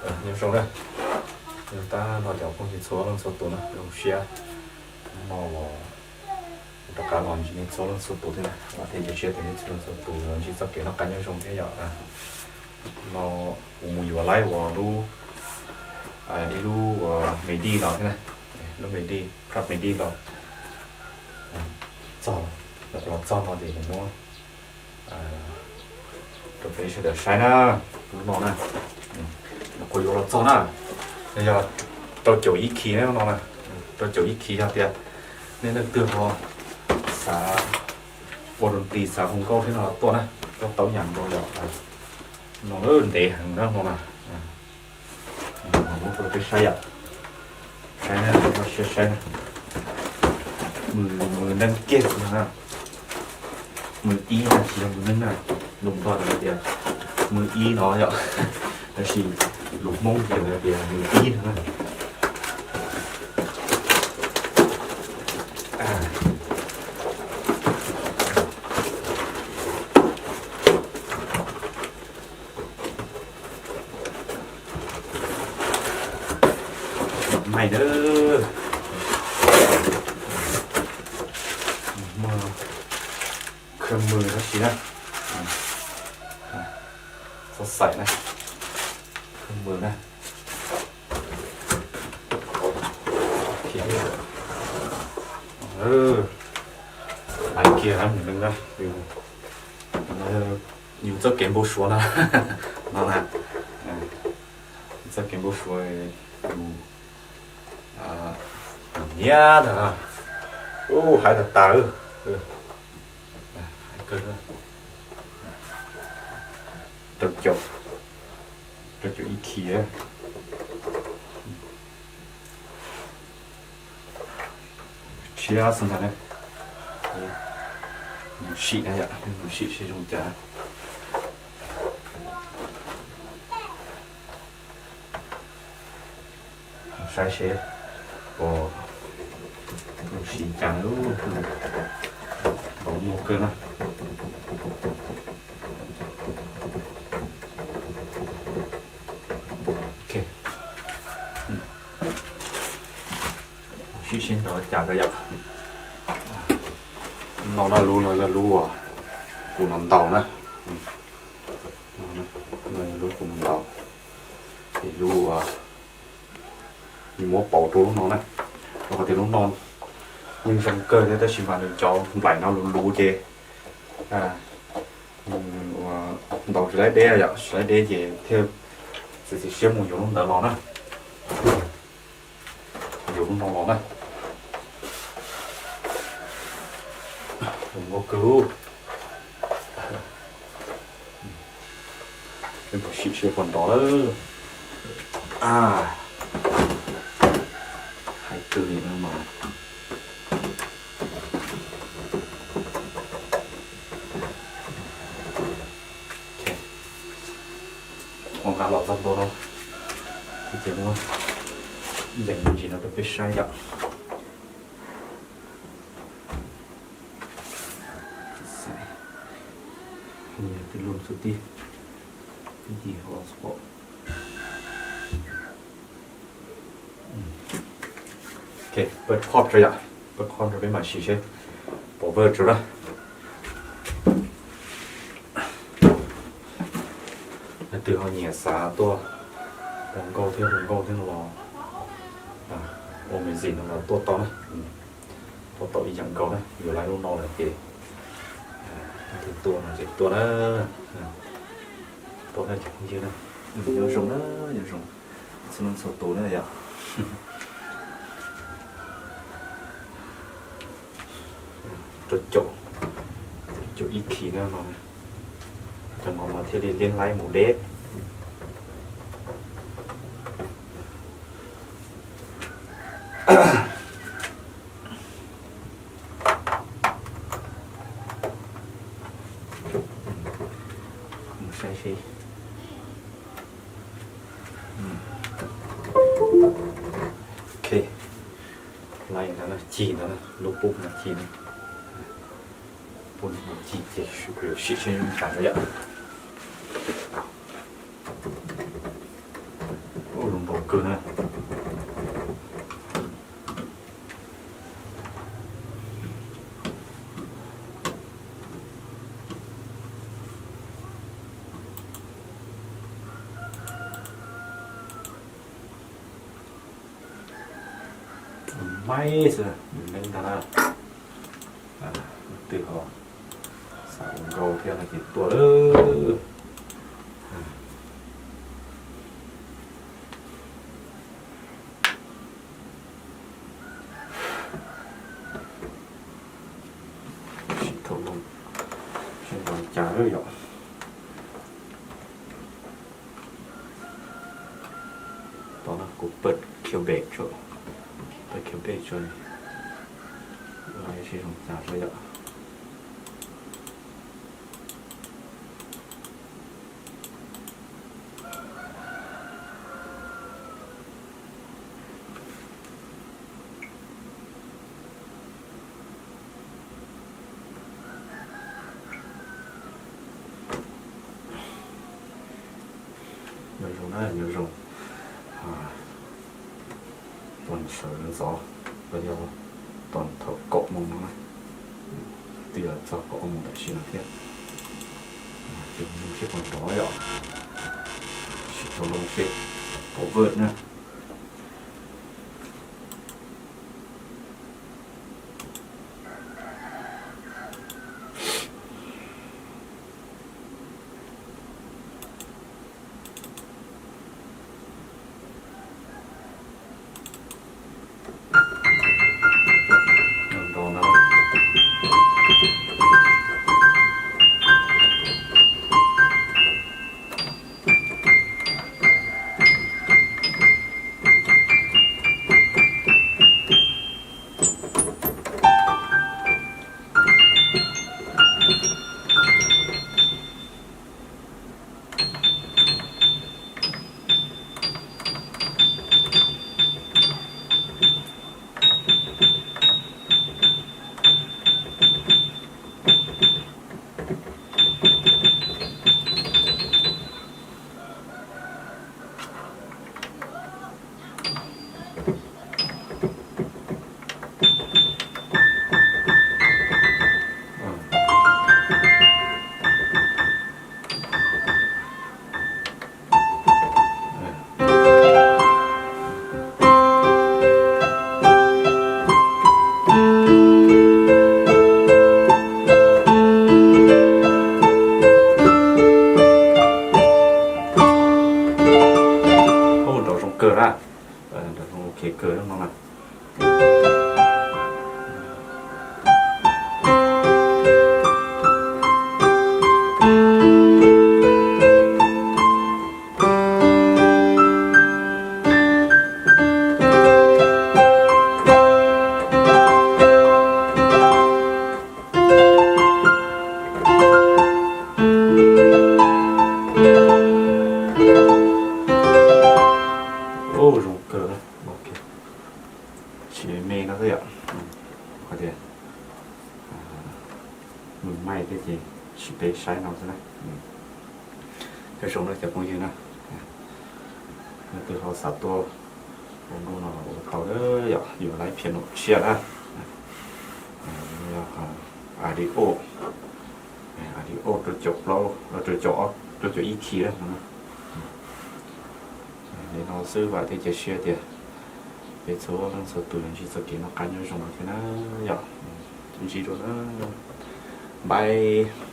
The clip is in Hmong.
Nyob zoo na, yog tab no cov phooj ywg txhua leej txhua tus na, zoo siab hnub no los rov qab los ntsib nej txhua leej txhua tus thiab na, vam thiab cia siab tias nej txhua leej txhua tus los ntsib txoj kev noj qab nyob zoo thiab yom. No kuv mus yuav laib ua lub, ib lub me dij los thiab na, lub me dij, prab me dij los txog, los txog no ces kuv muab rau peb sawv daws saib na, lub no na. Kuv yuav los txog na, yog rau caum ib khis na lub no na, rau caum ib khis yog tias nej leej twg ho xav ua rau tis xav hu nkauj thiab no los tuaj na, tuaj tau ib yam nkaus yom. No ntev heev na no na. Muab rau peb saib yom. Saib na, koj siab saib na. Mws, mws neeg kiag no na. Mws ib na, tsis yog mws neeg na. Lus Nplog lawv tias mws ib no yom. Tab sis lus Hmoob ces lawv tias mws ib no na. Maj na, muaj khawb mws tab sis na, txhob xaim na, khawb mws na. Laiv kiag na, yus txoj kev npau suav no, no na, txoj kev npau suav yus nyiam ntag. Ub, hais tas tas. Rau caum, rau caum ib khis. Tshiab xwb ntag na. Mus sim na yom, mus sim seb zoo cas. Saib seb, mus sim cas na, ntaus muag kawg na. Sim seb ntaus cas rau yom. No na, lub no yog lub uas kuv ntaus na. No yog lub kuv ntaus. Ces lub uas nws muab pauv rau lub no na. Rau qhov tias lub no yeej zoo kawg thiab tab sis mas nws cov nplaim no luv luv ces ntaus tsis laib deb yom, tsis laib deb ces thiaj txiav txim siab mus yuav lub ntawd los na. Yuav lub no los na. Zoo nkauj kawg. Peb mus sim seb puas nrov lawm. Hais twg li no mas. Ua nqa los txog ntua no, ces muab ncees me ntsis no rau peb saib yom. Twb lub xub tib, twb yig hauv hotspot. Pawg khoj rau yom, pawg khoj rau peb mam sim seb pom vawj tsuav na. Leej twg ho nyiam xav tuaj ua nkauj thiab hu nkauj thiab no los, ua music no los tuaj tau na. Tuaj tau ib yam nkaus na, yus laib lub no lawm ces leej twg tuaj no ces tuaj na. Tuaj na cov phooj ywg na, nyob zoo na, nyob zoo txhua leej txhua tus na yom. Rau caum, caum ib khis na no, cov no mas thiaj li liab laib mus deb. Mus saib seb. Ok, laib ntawd na, cig ntawd na, lub pub no cig na. Pub no cig ces kuv yuav sim seb zoo cas na yom. Maib xwb nws neeb ntag na. Leej twg ho xav ua nkauj thiab no ces tuaj lawm. Sib thaum no sib nrog cas lawm yom. Tom no kuv pawg Cubase tso, pawg Cubase tso, sib zoo cas tso yom. Nyob zoo na, nyob zoo. Tuaj sawv ntxov, los yog thaum kaum moos no na, twb yuav txog kaum ob moos tam sim no thiab. Ces mus seb puas nrov yom, sib thaum loo seb puas vwm na. Nrov zoo kawg na, nrov zoo ok kawg no na. Ub, zoo kawg, tsis me no xwb yom. Qhov tias mus maij thiab ces sim peb saib no xwb na. Nyob zoo na cov phooj ywg na, leej twg ho xav tuaj ua nkauj no los ua tau yom, yuav laiv piano tshiab na. Audio, audio rau caum plaub, rau caum, rau caum ib kis na. Li no xwb vam thiab cia siab tias peb txhua leej txhua tus ntsib txoj kev noj qab nyob zoo thiab na yom. Ntsib dua na, bye.